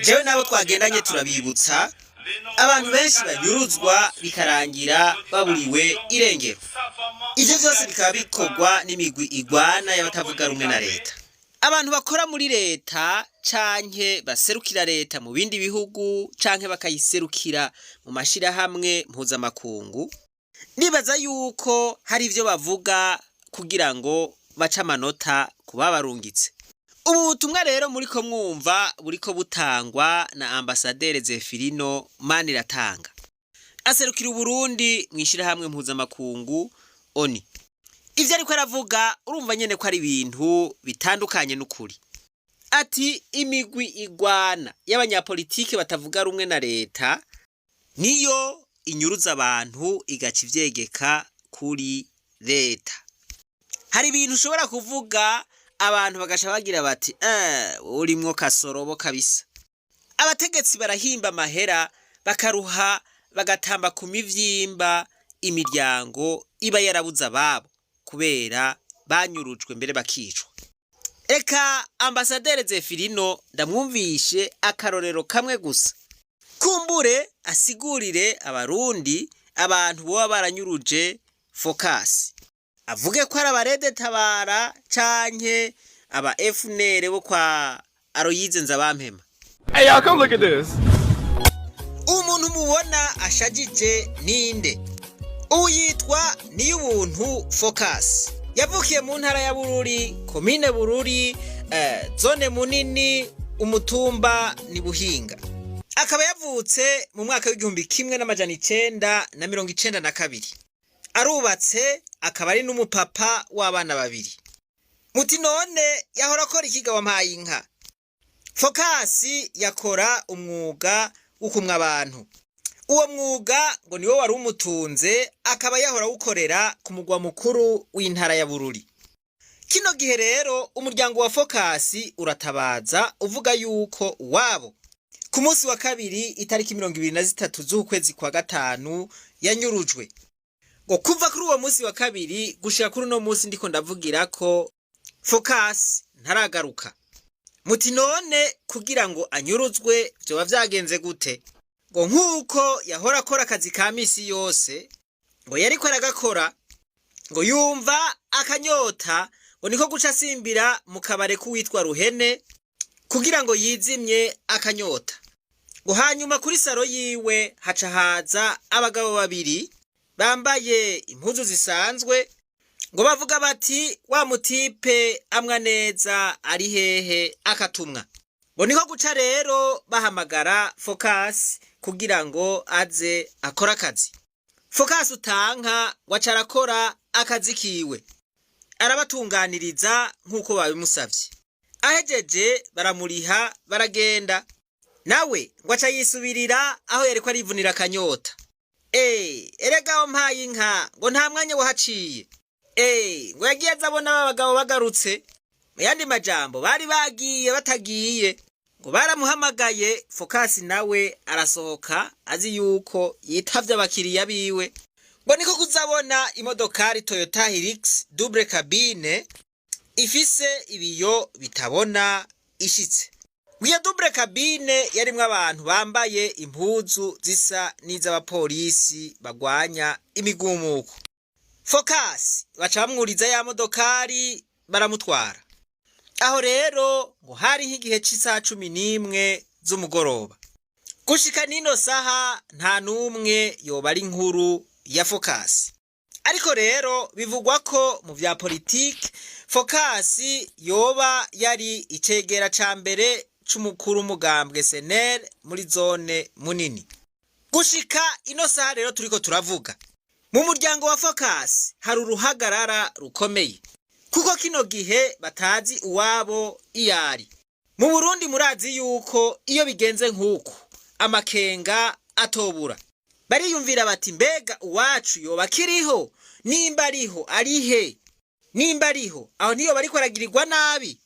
Jewe nabo twagendanye turabibutsa abantu benshi banyuruzwa bikarangira baburiwe irengero. Ivyo vyose bikaba bikorwa n'imigwi igwana y'abatavuga rumwe na leta. Abantu bakora muri leta canke baserukira leta mu bindi bihugu canke bakayiserukira mu mashirahamwe mpuzamakungu, nibaza yuko hari ivyo bavuga kugira ngo bace amanota ku babarungitse. Ubu butumwa rero muriko mwumva buriko butangwa na Ambasaderi Zefirino Maniratanga, aserukira Uburundi mw'ishirahamwe mpuzamakungu ONU. Ivyo ariko aravuga urumva nyene ko ari ibintu bitandukanye n'ukuri. Ati imigwi igwana y'abanyapolitike batavuga rumwe na leta niyo inyuruza abantu igaca ivyegeka kuri leta. Hari ibintu ushobora kuvuga abantu bagaca bagira bati: "Eh, urimwo kasorobo kabisa." Abategetsi barahimba amahera, bakaruha, bagatamba ku mivyimba imiryango iba yarabuze ababo kubera banyurujwe, mbere bakicwa. Reka Ambasaderi Zefirino ndamwumvishe akarorero kamwe gusa, kumbure asigurire Abarundi abantu boba baranyuruje Fokasi, avuge ko ari aba RED-Tabara canke aba FNL bo kwa Aloyize Nzabampema. Hey, y'all, come look at this. Umuntu mubona ashajije ninde? Ubu yitwa Niyubuntu Focus, yavukiye mu ntara ya Bururi, komine Bururi, zone Munini, umutumba ni Buhinga. Akaba yavutse mu mwaka w'1992. Arubatse, akaba ari n'umupapa w'abana babiri. Muti none yahora akora ikiga wampaye inka? Fokasi yakora umwuga wo kumwa abantu. Uwo mwuga ngo niwo wari umutunze, akaba yahora awukorera ku mugwa mukuru w'intara ya Bururi. Kino gihe rero umuryango wa Fokasi uratabaza uvuga yuko wabo ku munsi wa kabiri, itariki 23 z'ukwezi kwa gatanu, yanyurujwe. Ngo kuva kuri uwo munsi wa kabiri gushika kuri uno munsi ndiko ndavugira ko Fokasi ntaragaruka. Muti none kugira ngo anyuruzwe vyoba vyagenze gute? Ngo nk'uko yahora akora akazi ka misi yose, ngo yariko aragakora, ngo yumva akanyota, ngo niko guca asimbira mu kabare k'uwitwa Ruhene kugira ngo yizimye akanyota. Ngo hanyuma kuri salon yiwe haca haza abagabo babiri bambaye impuzu zisanzwe, ngo bavuga bati: "Wa mu type amwa neza ari hehe?" Akatumwa. Ngo niko guca rero bahamagara Fokasi kugira ngo aze akore akazi. Fokasi utanka waca arakora akazi kiwe, arabatunganiriza nk'uko babimusavye. Ahejeje baramuriha, baragenda. Nawe ngo aca yisubirira aho yariko arivunira akanyota. Erega aho mpaye inka, ngo nta mwanya wahaciye. Ngo yagiye azabona ba bagabo bagarutse. Mu yandi majambo, bari bagiye batagiye. Ngo baramuhamagaye, Fokasi nawe arasohoka azi yuko yitavye abakiriya biwe. Ngo niko kuzabona imodokari Toyota Hilux double cabine ifise ibiyo bitabona ishitse. Iyo double cabine yarimwo abantu bambaye impuzu zisa n'iz'abapolisi bagwanya imigumuko. Fokasi baca bamwuriza ya modokari, baramutwara. Aho rero ngo hari nk'igihe c'isaha 11 z'umugoroba. Gushika n'ino saha nta n'umwe yoba ari inkuru ya Fokasi. Ariko rero bivugwa ko mu vya politike Fokasi yoba yari icegera ca mbere c'umukuru w'umugambwe SNL muri zone Munini. Gushika ino saha rero turiko turavuga, mu muryango wa Fokasi hari uruhagarara rukomeye, kuko kino gihe batazi uwabo iyari. Mu Burundi murazi yuko iyo bigenze nk'uku amakenga atobura. Bariyumvira bati: "Mbega uwacu yoba akiriho? Nimba ariho, arihe? Nimba ariho, aho ntiyo bariko aragirirwa nabi?"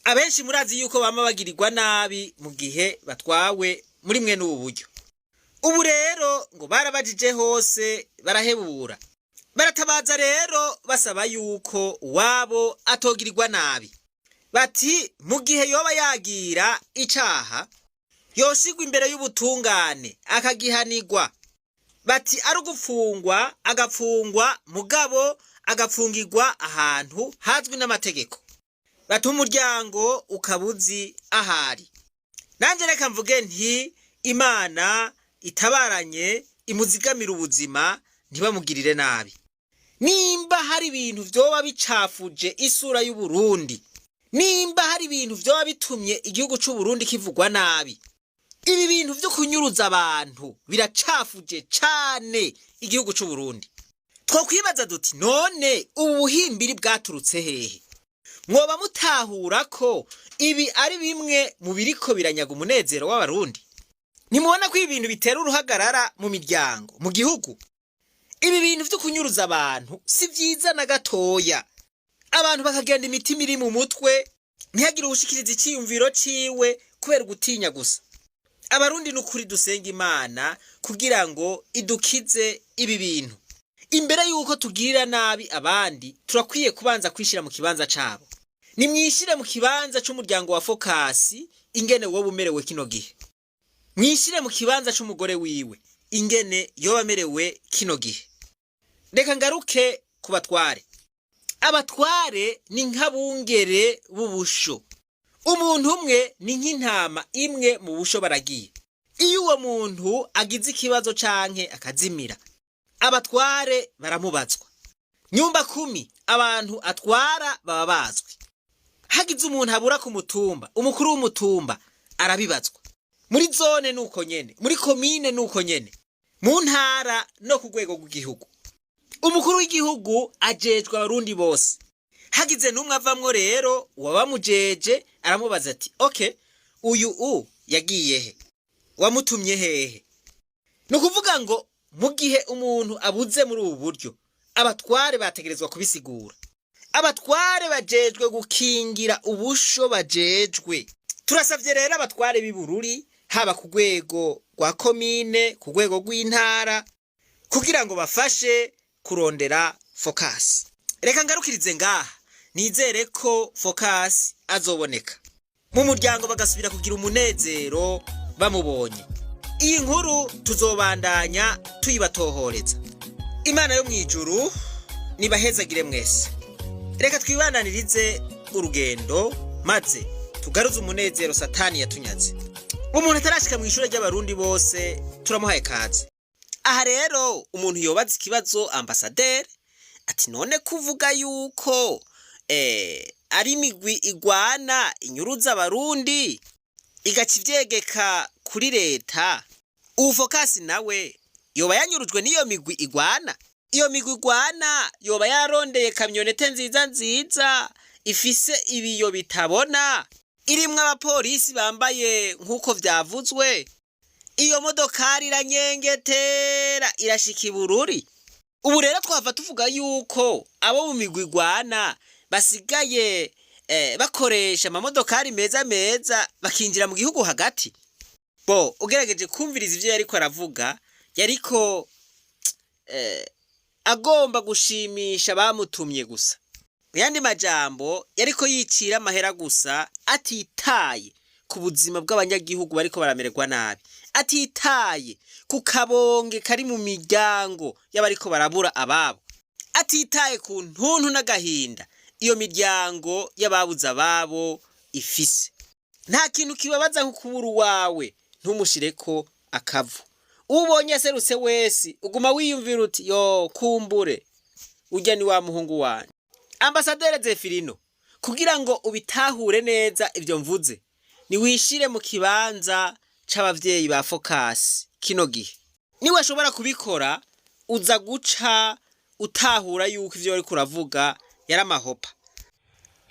Abenshi murazi yuko bama bagirirwa nabi mu gihe batwawe muri mwe n'ubu buryo. Ubu rero ngo barabajije hose barahebura. Baratabaza rero basaba yuko uwabo atogirirwa nabi. Bati mu gihe yoba yagira icaha Yoshigwa imbere y'ubutungane akagihanirwa. Bati ari ugupfungwa agapfungwa, mugabo agapfungirwa ahantu hazwi n'amategeko. Bati umuryango ukabuzi ahari. Nanjye reka mvuge nti Imana itabaranye imuzigamira ubuzima, ntibamugirire nabi. Nimba hari ibintu vyoba bicafuje isura y'Uburundi, nimba hari ibintu vyoba bitumye igihugu c'Uburundi kivugwa nabi, ibi bintu vyo kunyuruza abantu biracafuje cane igihugu c'Uburundi. Twokwibaza duti none ubu buhimbiri bwaturutse hehe? Mwoba mutahura ko ibi ari bimwe mu biriko biranyaga umunezero w'Abarundi? Ntimubona ko ibi bintu bitera uruhagarara mu miryango, mu gihugu? Ibi bintu vyo kunyuruza abantu si vyiza na gatoya. Abantu bakagenda imitima iri mu mutwe, ntihagire uwushikiriza iciyumviro ciwe kubera ugutinya gusa. Abarundi n'ukuri dusenga Imana kugira ngo idukize ibi bintu. Imbere y'uko tugirira nabi abandi, turakwiye kubanza kwishira mu kibanza cabo. Nimwishire mu kibanza c'umuryango wa Fokasi, ingene woba umerewe kino gihe. Mwishire mu kibanza c'umugore wiwe, ingene yoba amerewe kino gihe. Reka ngaruke ku batware. Abatware ni nk'abungere b'ubusho. Umuntu umwe ni nk'intama imwe mu busho baragiye. Iyo uwo muntu agize ikibazo canke akazimira, abatware baramubazwa. Nyumba kumi, abantu atwara baba bazwi. Hagize umuntu abura ku mutumba, umukuru w'umutumba arabibazwa. Muri zone nuko nyene, muri komine nuko nyene, mu ntara no ku rwego rw'igihugu. Umukuru w'igihugu ajejwe Abarundi bose. Hagize n'umwe avamwo rero, uwabamujeje aramubaza ati okay, uyu u yagiye he? Wamutumye hehe? Ni ukuvuga ngo mu gihe umuntu abuze muri ubu buryo, abatware bategerezwa kubisigura. Abatware bajejwe gukingira ubusho bajejwe. Turasavye rero abatware b'Ibururi, haba ku rwego rwa komine, ku rwego rw'intara, kugira ngo bafashe kurondera Fokasi. Reka ngarukirize ngaha, nizere ko Fokasi azoboneka mu muryango, bagasubira kugira umunezero bamubonye. Iyi nkuru tuzobandanya tuyibatohoreza. Imana yo mw'ijuru nibahezagire mwese. Reka twibandanirize urugendo maze tugaruze umunezero Satani yatunyaze. Umuntu atarashika mw'ishure ry'Abarundi bose turamuhaye kaze. Aha rero umuntu yobaza ikibazo ambasaderi ati none kuvuga yuko ari imigwi igwana inyuruza Abarundi igaca ivyegeka kuri leta, ubu Fokasi nawe yoba yanyurujwe n'iyo migwi igwana? Iyo migwi igwana yoba yarondeye kamyonete nziza nziza ifise ibiyo bitabona, irimwo abapolisi bambaye nk'uko vyavuzwe, iyo modokari iranyengetera irashika Ibururi? Ubu rero twava tuvuga yuko abo mu migwi igwana basigaye bakoresha amamodokari meza meza bakinjira mu gihugu hagati. Bo ugerageje kumviriza ivyo yariko aravuga, yariko agomba gushimisha bamutumye gusa. Mu yandi majambo, yariko yicira amahera gusa, atitaye ku buzima bw'abanyagihugu bariko baramererwa nabi, atitaye ku kabonge kari mu miryango y'abariko barabura ababo, atitaye ku ntuntu n'agahinda iyo miryango y'ababuze ababo ifise. Nta kintu kibabaza nko kubura uwawe ntumushireko akavu. Ubonye aserutse wese uguma wiyumvira uti yo kumbure urya ni wa muhungu wanje. Ambasaderi Zefirino, kugira ngo ubitahure neza ivyo mvuze, niwishire mu kibanza c'abavyeyi ba Fokasi kino gihe. Niwe ashobora kubikora, uza guca utahura yuko ivyo wariko uravuga yari amahopa.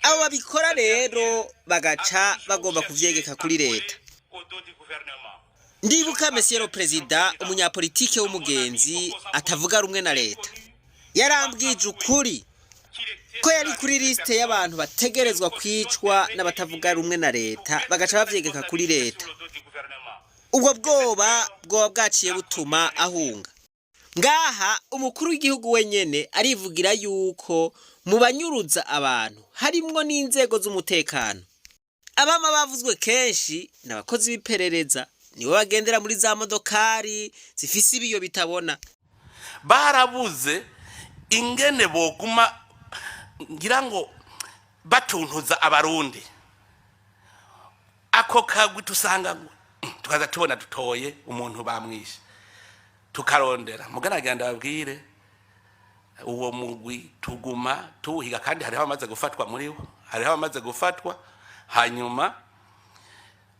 Abo babikora rero bagaca bagomba kuvyegeka kuri leta. Ndibuka Monsieur le Président, umunyapolitike w'umugenzi atavuga rumwe na leta, yarambwije ukuri ko yari kuri liste y'abantu bategerezwa kwicwa n'abatavuga rumwe na leta, bagaca bavyegeka kuri leta. Ubwo bwoba bwoba bwaciye butuma ahunga. Ngaha umukuru w'igihugu wenyene arivugira yuko mu banyuruza abantu harimwo n'inzego z'umutekano. Abama bavuzwe kenshi n'abakozi b'iperereza. Nibo bagendera muri za modokari zifise ibiyo bitabona. Barabuze ingene boguma, ngira ngo batuntuza Abarundi. Ako kagwi tusanga ngo tukaza tubona dutoye umuntu bamwishe, tukarondera. Muganagira ndababwire, uwo mugwi tuguma tuwuhiga, kandi hariho abamaze gufatwa muri wo, hariho abamaze gufatwa. Hanyuma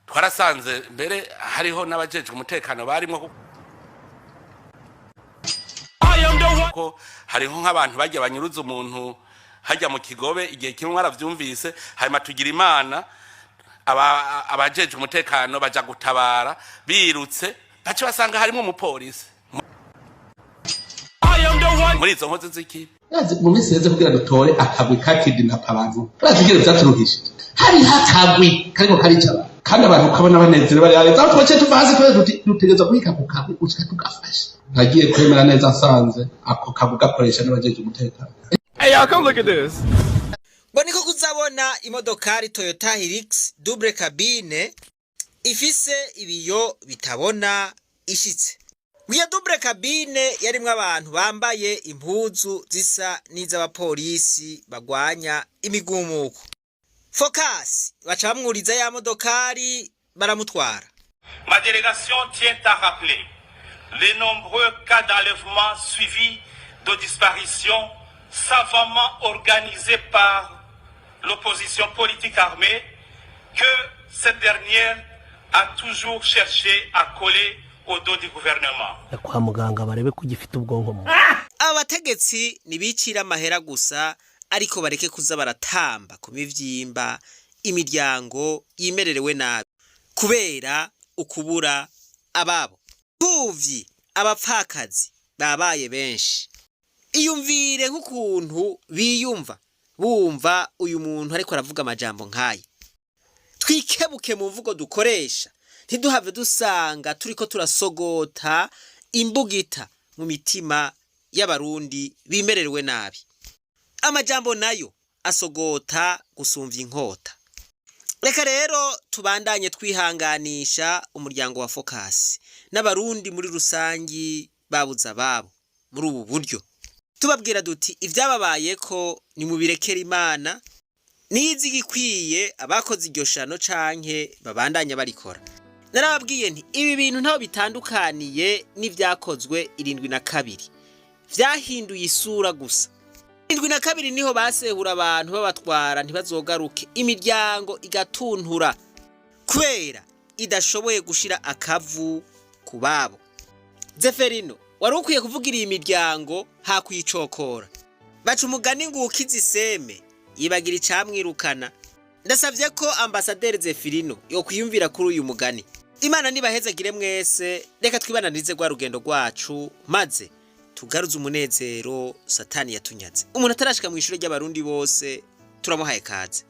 twarasanze mbere hariho n'abajejwe umutekano barimwo, ko hariho nk'abantu bajya banyuruza umuntu hajya mu Kigobe igihe kimwe, mwaravyumvise. Hanyuma tugira Imana, abajejwe umutekano baja gutabara, birutse baca basanga harimo umupolisi muri izo nkozi z'ikibi. Urazi mu minsi iheze kugira dutore akagwi ka kidnap abantu, urazi ingene vyaturuhishije? Hariho akagwi kariko karica abantu, kandi abantu ukabona banezerewe bari hanze. Aho twaciye tuva hasi twese tuti dutegerezwa guhiga ako kagwi gushika tugafashe. Nagiye kwemera neza nsanze ako kagwi gakoresha n'abajejwe umutekano. Hey, y'all, come look at this. Ngo niko kuzabona imodokari Toyota Hilux double cabine ifise ibiyo bitabona ishitse. Ngo iyo double cabine yarimwo abantu bambaye impuzu zisa n'iz'abapolisi bagwanya imigumuko. Focus baca bamwuriza ya modokari, baramutwara. Ma délégation tient à rappeler les nombreux cas d'enlèvement suivis de disparitions savamment organisés par l'opposition politique armée que cette dernière a toujours cherché à coller au dos du gouvernement. Kwa muganga barebe ko ugifite ubwonko mu Aba bategetsi ntibicira amahera gusa, ariko bareke kuza baratamba ku mivyimba imiryango yimererewe nabi kubera ukubura ababo. Imfuvyi, abapfakazi babaye benshi. Iyumvire nk'ukuntu biyumva bumva uyu muntu ariko aravuga amajambo nk'aya. Twikebuke mu mvugo dukoresha, ntiduhave dusanga turiko turasogota imbugita mu mitima y'Abarundi bimererewe nabi. Amajambo nayo asogota gusumvya inkota. Reka rero tubandanye twihanganisha umuryango wa Fokasi n'Abarundi muri rusangi babuze ababo muri ubu buryo, tubabwira duti: "Ivyababayeko nimubirekere Imana, nizi igikwiye abakoze iryo shano canke babandanya barikora." Narababwiye nti ibi bintu ntaho bitandukaniye n'ivyakozwe 72, vyahinduye isura gusa. 72 niho basehura abantu babatwara ntibazogaruke, imiryango igatuntura kubera idashoboye gushira akavu ku babo. Zeferino, wari ukwiye kuvugira iyi miryango hakuyicokora. Baca umugani ngo uwukiza iseme yibagira icamwirukana. Ndasavye ko ambasaderi Zefirino yokwiyumvira kuri uyu mugani. Imana nibahezagire mwese. Reka twibananize rwa rugendo rwacu, maze tugaruze umunezero Satani yatunyaze. Umuntu atarashika mu ishure ry'Abarundi bose, turamuhaye kaze.